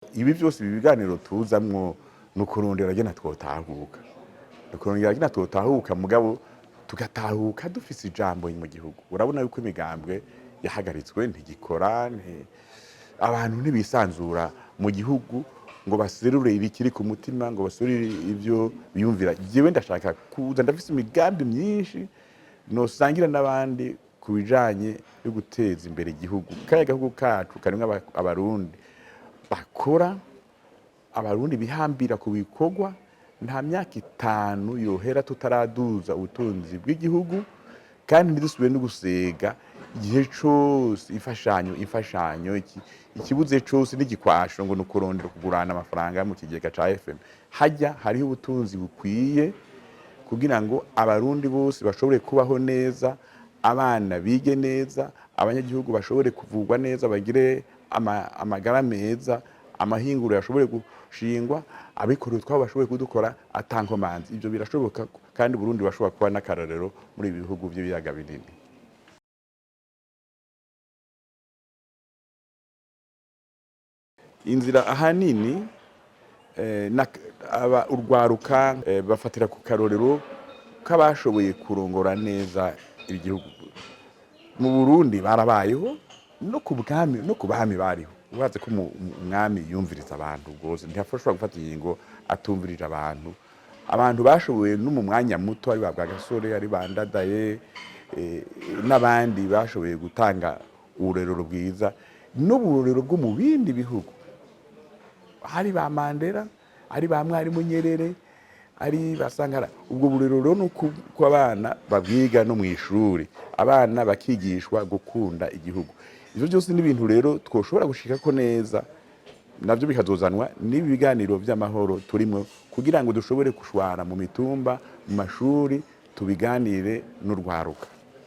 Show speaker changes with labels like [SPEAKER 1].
[SPEAKER 1] Ibi byose, ibi biganiro tuzamwo, ni ukurondera gena twotahuka, ni ukurondera gena twotahuka, mugabo tugatahuka dufise ijambo mu gihugu. Urabona yuko imigambwe yahagaritswe, ntigikora, abantu ntibisanzura mu gihugu ngo baserure ibikiri ku mutima, ngo baserure ibyo biyumvira. Jewe ndashaka kuza, ndafise imigambi myinshi nosangira n'abandi ku bijanye no guteza imbere igihugu. Kaya gahugu kacu karimwo Abarundi bakora, Abarundi bihambira ku bikorwa. Nta myaka 5 yohera tutaraduza ubutunzi bw'igihugu, kandi ntidusubire no gusega igihe cose imfashanyo, imfashanyo, ikibuze cose n'igikwasho ngo ni ukurondera kugurana amafaranga mu kigega ca FMI. Hajya hariho ubutunzi bukwiye kugira ngo Abarundi bose bashobore kubaho neza, abana bige neza, abanyagihugu bashobore kuvurwa neza, bagire amagara meza, amahinguriro ashobore gushingwa, abikorera utwabo bashobore kudukora atankomanzi. Ibyo birashoboka, kandi Burundi bashobora kuba n'akarorero muri ibi bihugu by'ibiyaga binini. Inzira ahanini urwaruka bafatira ku karorero k'abashoboye kurongora neza igihugu. Mu Burundi barabayeho no ku bwami, no ku bami bariho. Urazi ko umwami yumviriza abantu rwose, ntiyashobora gufata ingingo atumvirije abantu. Abantu bashoboye no mu mwanya muto, ari ba Bwagasore, ari ba Ndadaye, n'abandi bashoboye gutanga uburorero bwiza n'uburorero bwo mu bindi bihugu, hari ba Mandela, ari ba Mwarimu Nyerere, ari ba Sankara. Ubwo burero rero ni uko abana babwiga no mu ishuri, abana bakigishwa gukunda igihugu. Ivyo byose ni ibintu rero twoshobora gushikako neza, navyo bikazozanwa n'ibi biganiro vy'amahoro turimo, kugira ngo dushobore gushwara mu mitumba, mu mashuri, tubiganire n'urwaruka.